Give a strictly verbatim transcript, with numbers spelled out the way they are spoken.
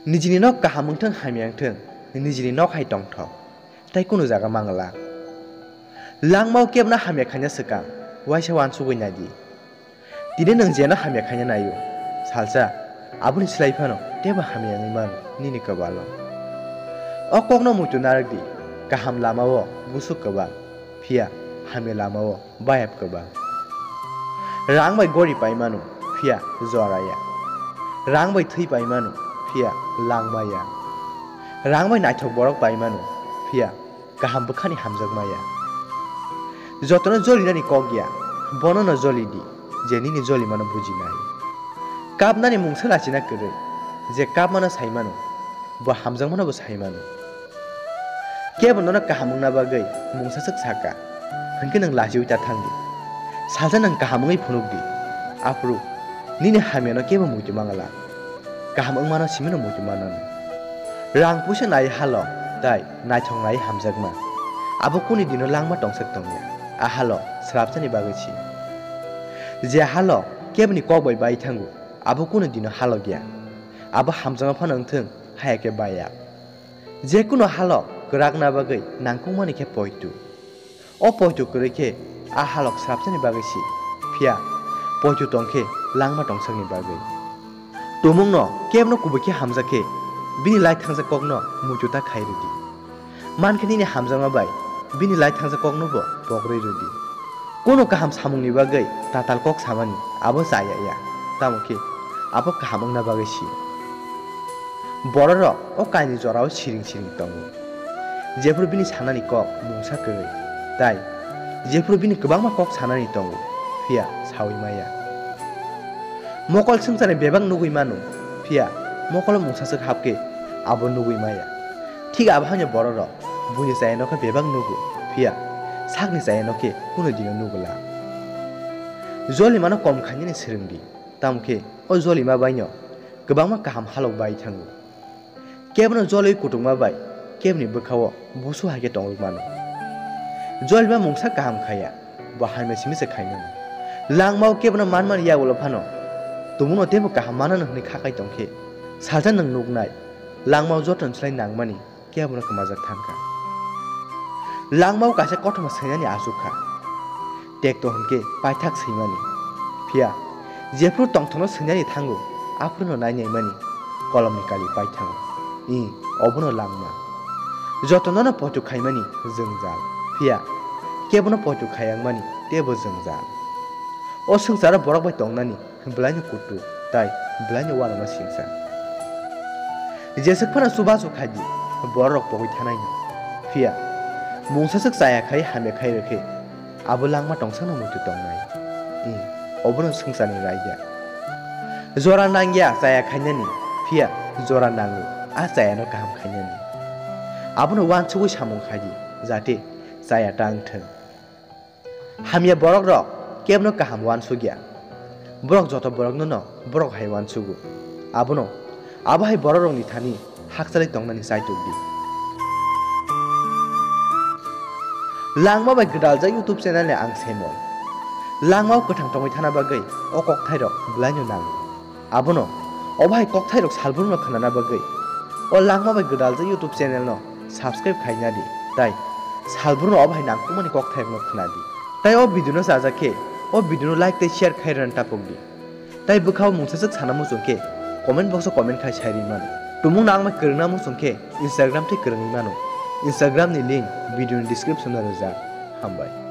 Nijini nok kaham wngthwng hamya wngthwng, nijini nok hai tongthok, tei kunu jaga mangla. Langmao kebna hamya khaina swkang, waisa uansugwi naidi. Tini nwng jeno hamya khaina naio, salsa aboni slai phano teibo hamya wngwi mano nini kwbalo. O kokno muitu narwkdi, kaham lamao busuk kwbang, phiya hamya lamao bayap kwbang. Rang bai gori pai mano, phiya jora ya. Rang bai thwi pai mano, phiya langma ya. Rang bai naithok borok pai mano, phiya kaham bwkhani hamjakma ya. Jotono jolinani kok ya, bonono joli di, je nini jolimano bujinai. Kapnani mungsa lachina kwrwi, je kapmano sai mano, bo hamjakmano bo sai mano. Kebo nono kaham wngna bagwi mungsa swk saka, hwnkhe nwng lachiui ta thangdi. Salsa nwng kaham wngwi phunukdi, aphuru nini hamyano kebo muitu mangala. Kaham wngmano simino muitu manano. Rang puisa nai halo, tai naithok nai hamjakma. Abo kuni dino langma tongsak tongya. A halo srapsani bagwi si. Je halo keboni kok bai bai thango, abo kunu dino halo gya. Abo hamjakma phano wngthwng, haya khe baya. Jekunu halo kwrakna bagwi nangkukmani khe poitu. O poito kwrwi khe a halok srapsani bagwi si, phiya poito tong khe langma tongsakni bagwi. Tumungno kebno kubui khe hamjak khe bini lai thangjak kokno muitu ta khai rwdi. Man khe nini hamjakma bai bini lai thangjak kokno bo pogri rwdi. Kono kaham samungni bagwi tatal kok samani abo chaya ya, tamo khe abo kaham wngna bagwi si. Bororok o kainwi jorao siring siring tongo. Jephru bini sanani kok mungsa kwrwi, tai jephru bini kwbangma kok sanani tongo, phiya saui maya. Mokol swngcharni bebak nugui mano, phiya mokolo mungsaswk hapkhe abo nugui maya. Thik abo haino bororok buini chayano khe bebak nugo, phiya sakni chayano khe kunu dino nugula. Jolimano kom khainani swrwngdi, tamo khe o jolima baino kwbangma kaham halok bai thango. Kebono jolwi kutukma bai keboni bwkhao busu hai khe tongrwk mano. Jolima mungsa kaham khaya, bo hamya simi se khaimano. Langmao kebono manmani yagulo phano tumungno teibo kaham manano hwnwi kha kai tong khe, salsa nwng nuknai langmao jotoni slai nangmani kebono kwmajak thangkha. Langmao kaisa kothoma swinani achukha. Tekto hwnkhe paithak swimani. Phiya jephru tongthokno swinani thango, aphruno nainaimani kolomni kali paithango. I, obono langma. Jotonono poito khaimani jwngjal. Phiya kebono poito khayangmani teibo jwngjal. O swngcharo borok bai tongnani bwlaino kutu tai bwlaino uanama singsa. Jeswk phano chubachu khaidi, bororok pogwi thanaino. Phiya mungsaswk chaya khai hamya khai rwkhe, abo langma tongsano muitu tongnai. I, obono swngcharni raida. Jora nangya chaya khainani, phiya jora nango a chayano kaham khainani. Abono uansugwi samung khaidi, jate chaya ta wngthwng. Hamya borok rok kebno kaham uansukya. Borok joto borokno no borok hai uansugo. Abono, abo hai borok rokni thani hakchalwi tongnani chaitukdi. Langma bai gwdaljak YouTube channel ni ang Saimon. Langmao kwthang tongwi thana bagwi o kokthairok bwlaino nango. Abono, obo hai kokthairok salbruno khwnana bagwi o Langma bai gwdaljak YouTube channel no subscribe khaina di, tai salbruno obo hai nangkukmani kokthairokno khwna di. Tai o video no chajak khe, o video no like tei share khai rwna tapok di. Tai bwkhao mungsaswk sana muchung khe, comment box o comment khai sai ri mano. Tumung nangmai kwrwngna muchung khe, Instagram tei kwrwngwi mano. Instagram ni link video ni description o rwjak. Hambai.